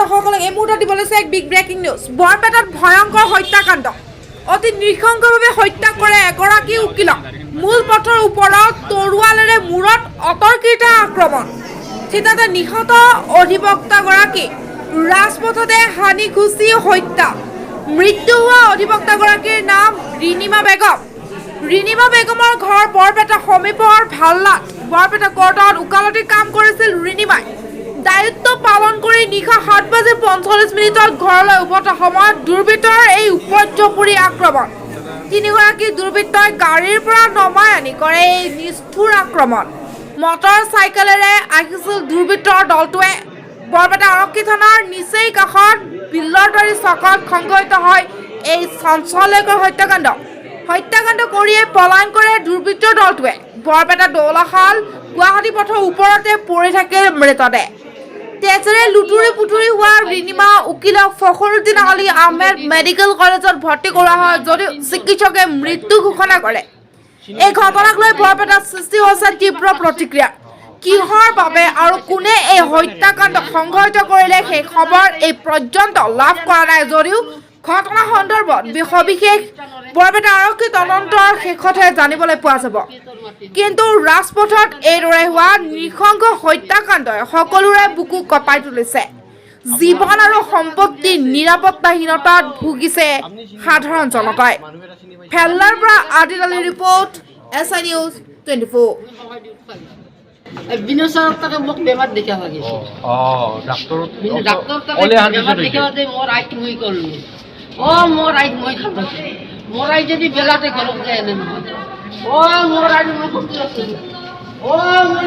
দৰ্শকসকলক এই মুহূৰ্তত দিব লৈছে এক বিগ ব্ৰেকিং নিউজ। বৰপেটাত ভয়ংকৰ হত্যাকাণ্ড। অতি নৃশংসভাৱে হত্যা কৰে এগৰাকী উকিলক। মূল পথৰ ওপৰত তৰোৱালেৰে মূৰত অতৰ্কিত আক্ৰমণ। থিতাতে নিহত অধিবক্তাগৰাকী ৰাজপথতে হানি খুচি হত্যা। মৃত্যু হোৱা অধিবক্তাগৰাকীৰ নাম ৰিণিমা বেগম। ৰিণিমা বেগমৰ ঘৰ বৰপেটা সমীপৰ ভাল্লাত। বৰপেটা কোৰ্টত ওকালতিৰ কাম কৰিছিল ৰিণিমাই। দায়িত্ব পালন কৰি নিশা 7:45 ঘৰলৈ উভতাৰ সময়ত দুৰ্বৃত্তৰ এই উপৰ্যুপৰি আক্ৰমণ। তিনিগৰাকী দুৰ্বৃত্তই গাড়ীৰ পৰা নমাই আনি কৰে এই নিষ্ঠুৰ আক্ৰমণ। মটৰ চাইকেলেৰে আহিছিল দুৰ্বৃত্তৰ দলটোৱে। বৰপেটা আৰক্ষী থানাৰ নিচেই কাষত বিল্লৰবাৰী চকত সংঘটিত হয় এই চাঞ্চল্যকৰ হত্যাকাণ্ড। হত্যাকাণ্ড কৰিয়ে পলায়ন কৰে দুৰ্বৃত্তৰ দলটোৱে। বৰপেটা দৌলাশাল গুৱাহাটী পথৰ ওপৰতে পৰি থাকে মৃতদেহ। তেজেৰে লুতুৰি পুতুৰি হোৱা ৰিণিমা উকিলক ফখৰুদ্দিন আলী আহমেদ মেডিকেল কলেজত ভৰ্তি কৰোৱা হয় যদিও চিকিৎসকে মৃত্যু ঘোষণা কৰে। এই ঘটনাক লৈ বৰপেটাত সৃষ্টি হৈছে তীব্ৰ প্ৰতিক্ৰিয়া। কিহৰ বাবে আৰু কোনে এই হত্যাকাণ্ড সংঘটিত কৰিলে সেই খবৰ এই পৰ্যন্ত লাভ কৰা নাই যদিও ঘটনা সন্দৰ্ভত সবিশেষ বৰপেটা আৰক্ষী তদন্তৰ শেষতহে জানিবলৈ পোৱা যাব। কিন্তু ৰাজপথত এইদৰে হোৱা নৃশংস হত্যাকাণ্ডই সকলোৰে বুকু কঁপাই তুলিছে। জীৱন আৰু সম্পত্তিৰ নিৰাপত্তাহীনতাত ভুগিছে সাধাৰণ জনতাই। ভেল্লাৰ পৰা Adil Ali report, S I news 24। Binod ছাৰৰ তাকে মোক বেমাৰ দেখা লাগিছে। ডাক্তৰত ডাক্তৰ তাকে অলে অহাৰ বেমাৰ পিছত দেখা যে মোৰ আইক মই কৰলো। অ মোৰ আইক মই খালো। মোৰ আই যদি বেলাতে ঘৰত যায় এনে নহয়। অ মোৰ আই মই শত্ৰু আছে। অ মই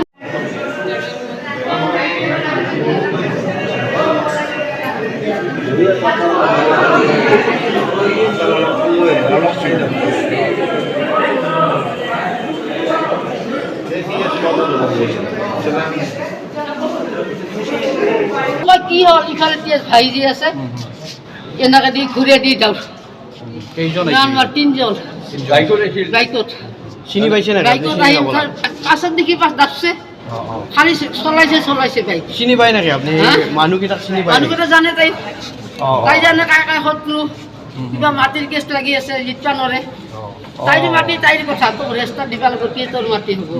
মই কি হ'ল, ইফালে তেজ ভাহি দি আছে, এনেকে দি ঘূৰাই দি যাওঁ। কেইজন আমাৰ তিনজন। বাইকত আহিছিল? বাইকত। চিনি পাইছে নাই? বাইকত আহি পাছত দেখি পাছ দাপছে, খালি চলাইছে চলাইছে বাইক। চিনি পাই নেকি আপুনি? হা? মানুহকেইটাক চিনি পায়? মানুহকেইটা জানে তাই। তাই জানে কাই কাই শত্ৰু। কিবা মাটিৰ কেছ লাগি আছে, জিতবা নৰে। তাইৰ মাটি তাইৰ কথা, তোক ৰেষ্টাৰ দিবা লাগিব, কি তোৰ মাটি হ'ব?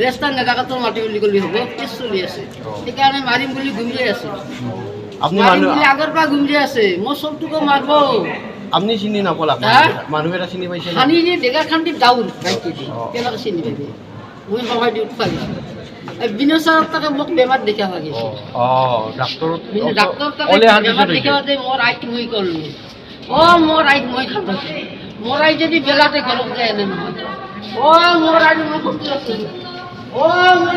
ৰেষ্টাৰ নেদাকা তোৰ মাটি বুলি ক'লে হ'ব? কেছ চলি আছে, সেইকাৰণে মাৰিম বুলি গুমৰি আছে। আপুনি মাৰিম মানুহ বুলি আগৰ পৰা গুমৰি আছে, মই চবটোকো মাৰিব। আপুনি চিনি নাপালাক? হা? মানুহকেইটা চিনি পাইছে? খানি দি ডেকা খান দি দাউৰ বাইকেদি, কেনেকৈ চিনি পাবি? মই সহায় দি উঠবা দিছোঁ। বিনোদ ছাৰৰ তাকে মোক বেমাৰ দেখা লাগিছে। ডাক্তৰত ডাক্তৰ তাকে অলে অহাৰ বেমাৰ পিছত দেখা যে মোৰ আইক মই কৰলো। অ মোৰ আইক মই খালো। মোৰ আই যদি বেলাতে ঘৰত যায় এনে নহয়। অ মোৰ আই মই শত্ৰু আছে। অ মই